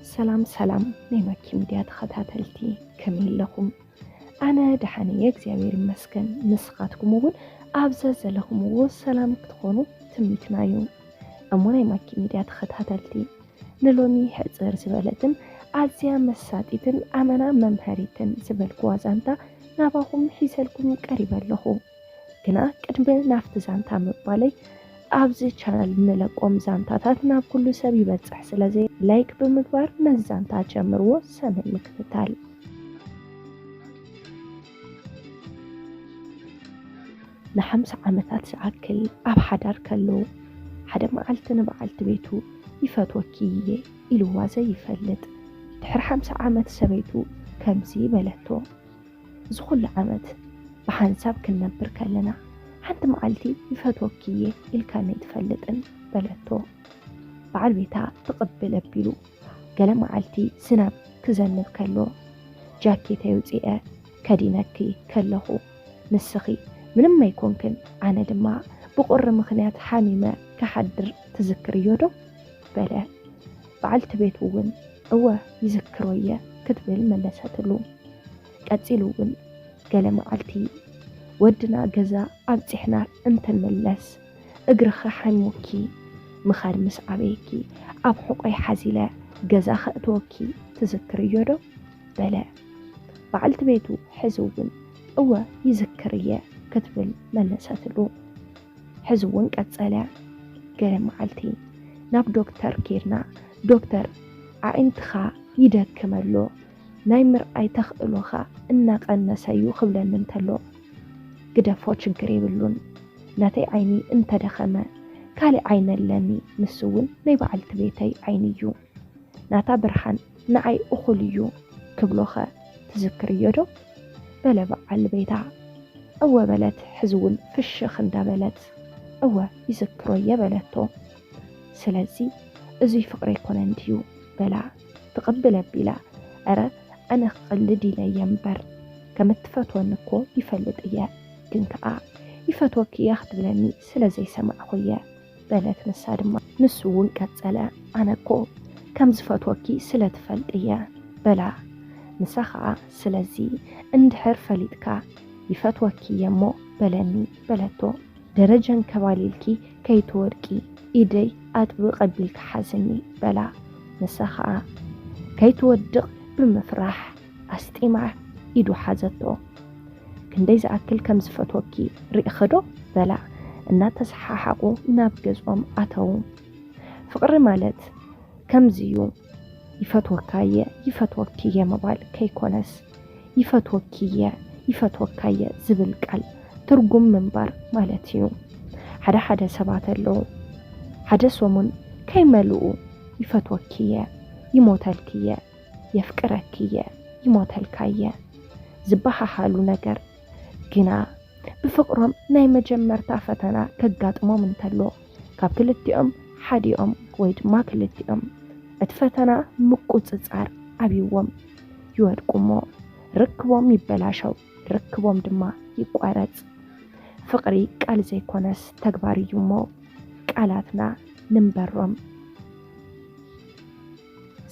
ሰላም ሰላም ናይ ማኪ ሚድያ ተኸታተልቲ፣ ከመይ ኣለኹም? ኣነ ደሓን እየ እግዚኣብሔር ይመስገን። ንስኻትኩም እውን ኣብ ዘዘለኹምዎ ሰላም ክትኾኑ ትምኒትና እዩ። እሞ ናይ ማኪ ሚድያ ተኸታተልቲ፣ ንሎሚ ሕፅር ዝበለትን ኣዝያ መሳጢትን ኣመና መምሃሪትን ዝበልኩዋ ዛንታ ናባኹም ሒዘልኩም ቀሪበ ኣለኹ። ግና ቅድሚ ናብቲ ዛንታ ምባለይ፣ ኣብዚ ቻናል እንለቆም ዛንታታት ናብ ኩሉ ሰብ ይበፅሕ ስለዘይ፣ ላይክ ብምግባር ነዚ ዛንታ ጀምርዎ ሰናይ ምክትታል። ንሓምሳ ዓመታት ዝኣክል ኣብ ሓዳር ከሎ፣ ሓደ መዓልቲ ንበዓልቲ ቤቱ "ይፈትወኪ እየ" ኢልዋ ዘይፈልጥ፣ ድሕሪ ሓምሳ ዓመት ሰበይቱ ከምዚ በለቶ። "እዚ ኩሉ ዓመት ብሓንሳብ ክንነብር ከለና፣ ሓንቲ መዓልቲ ይፈትወኪ እየ ኢልካኒ ኣይትፈልጥን?" በለቶ። በዓል ቤታ ትቕብል ኣቢሉ፣ "ገለ መዓልቲ ዝናብ ክዘንብ ከሎ፣ ጃኬተይ ኣውጺኤ ከዲነኪ ከለኹ፣ ንስኺ ምንም ኣይኮንክን፣ ኣነ ድማ ብቑሪ ምኽንያት ሓሚመ ክሓድር ትዝክርዮ ዶ?" በለ። በዓልቲ ቤቱ እውን፣ "እወ፣ ይዝክሮ እየ" ክትብል መለሰትሉ። ቀጺሉ እውን፣ "ገለ መዓልቲ ወድና ገዛ ኣብጺሕና እንትንምለስ፣ እግርኺ ሓሚሙኪ ምኻድ ምስ ኣበየኪ፣ ኣብ ሕቖይ ሓዚለ ገዛ ከእትወኪ ትዝክርዮ ዶ?" በለ። በዓልቲ ቤቱ ሕዚ እውን፣ "እወ፣ ይዝክር እየ" ክትብል መለሰትሉ። ሕዚ እውን ቀጸለ። "ገለ መዓልቲ ናብ ዶክተር ኬድና፣ ዶክተር፣ ኣዒንትኻ ይደክም ኣሎ፣ ናይ ምርኣይ ተኽእሎኻ እናቐነሰ እዩ" ክብለኒ እንተሎ፣ "ግደፎ፣ ችግር የብሉን፣ ናተይ ዓይኒ እንተደኸመ፣ ካልእ ዓይኒ ኣለኒ፣ ንሱ እውን ናይ በዓልቲ ቤተይ ዓይኒ እዩ፣ ናታ ብርሃን ንዓይ እኹል እዩ" ክብሎኸ ትዝክርዮ ዶ? በለ በዓል ቤታ። "እወ" በለት፣ ሕዚ እውን ፍሽኽ እንዳበለት። "እወ፣ ይዝክሮ እየ" በለቶ። "ስለዚ እዙይ ፍቕሪ ኣይኮነን ድዩ?" በላ ትቕብል ኣቢላ። "ኧረ፣ ኣነ ክቕልድ ኢለ እየ እምበር፣ ከም እትፈትወኒ እኮ ይፈልጥ እየ፣ ግን ከኣ ይፈትወኪ እየ ክትብለኒ ስለ ዘይሰማዕኹ እየ" በለት ንሳ ድማ። ንሱ እውን ቀጸለ፣ "ኣነ እኮ ከም ዝፈትወኪ ስለ ትፈልጥ እየ" በላ። ንሳ ኸኣ፣ "ስለዚ እንድሕር ፈሊጥካ፣ ይፈትወኪ እየ እሞ በለኒ" በለቶ። "ደረጀ እንከባሊልኪ ከይትወድቂ፣ ኢደይ ኣጥብቕ ኣቢልኪ ሓዝኒ" በላ። ንሳ ኸኣ ከይትወድቕ ብምፍራሕ ኣስጢማ ኢዱ ሓዘቶ። "ክንደይ ዝኣክል ከም ዝፈትወኪ ርኢኺ ዶ?" በላ። እናተሰሓሓቑ ናብ ገዝኦም ኣተዉ። ፍቕሪ ማለት ከምዚ እዩ። "ይፈትወካ እየ፣ ይፈትወኪ እየ" ምባል ከይኮነስ፣ "ይፈትወኪ እየ፣ ይፈትወካ እየ" ዝብል ቃል ትርጉም ምንባር ማለት እዩ። ሓደ ሓደ ሰባት ኣለዉ፣ ሓደ ሰሙን ከይመልኡ "ይፈትወኪ እየ፣ ይሞተልኪ እየ፣ የፍቅረኪ እየ፣ ይሞተልካ እየ" ዝበሃሃሉ ነገር፣ ግና ብፍቕሮም ናይ መጀመርታ ፈተና ከጋጥሞም እንተሎ፣ ካብ ክልቲኦም ሓዲኦም ወይ ድማ ክልቲኦም እቲ ፈተና ምቁጽጻር ኣብይዎም ይወድቁ እሞ፣ ርክቦም ይበላሸው፣ ርክቦም ድማ ይቋረጽ። ፍቕሪ ቃል ዘይኮነስ ተግባር እዩ እሞ፣ ቃላትና ንንበሮም።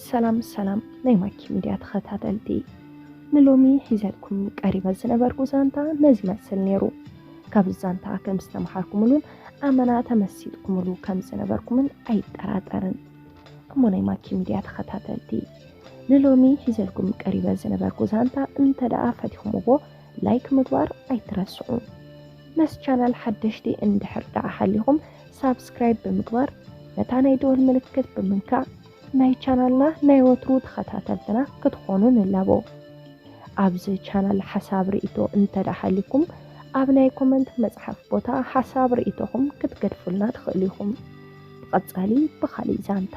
ሰላም ሰላም ናይ ማኪ ሚድያ ተኸታተልቲ፣ ንሎሚ ሒዘልኩም ቀሪበ ዝነበርኩ ዛንታ ነዚ ይመስል ነይሩ። ካብ ዛንታ ከም ዝተምሃርኩምሉን ኣመና ተመሲጥኩምሉ ከም ዝነበርኩምን ኣይጠራጠርን። እሞ ናይ ማኪ ሚድያ ተኸታተልቲ፣ ንሎሚ ሒዘልኩም ቀሪበ ዝነበርኩ ዛንታ እንተ ደኣ ፈቲኹምዎ፣ ላይክ ምግባር ኣይትረስዑ። ነዚ ቻናል ሓደሽቲ እንድሕር ደኣ ሃሊኹም፣ ሳብስክራይብ ብምግባር፣ ነታ ናይ ደወል ምልክት ብምንካእ፣ ናይ ቻናልና ናይ ወትሩ ተኸታተልትና ክትኾኑ ንላቦ። ኣብዚ ቻናል ሓሳብ ርእይቶ እንተ ደኣ ሃሊኩም፣ ኣብ ናይ ኮመንት መጽሓፍ ቦታ ሓሳብ ርእይቶኹም ክትገድፉልና ትኽእሉ ኢኹም። ብቐጻሊ ብኻሊእ ዛንታ፣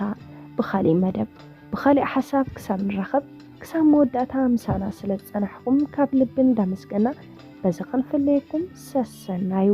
ብኻሊእ መደብ፣ ብኻሊእ ሓሳብ ክሳብ ንራኸብ፣ ክሳብ መወዳእታ ምሳና ስለ ዝጸናሕኩም ካብ ልቢ እንዳመስገና፣ በዚ ክንፍለየኩም ሰሰናዩ።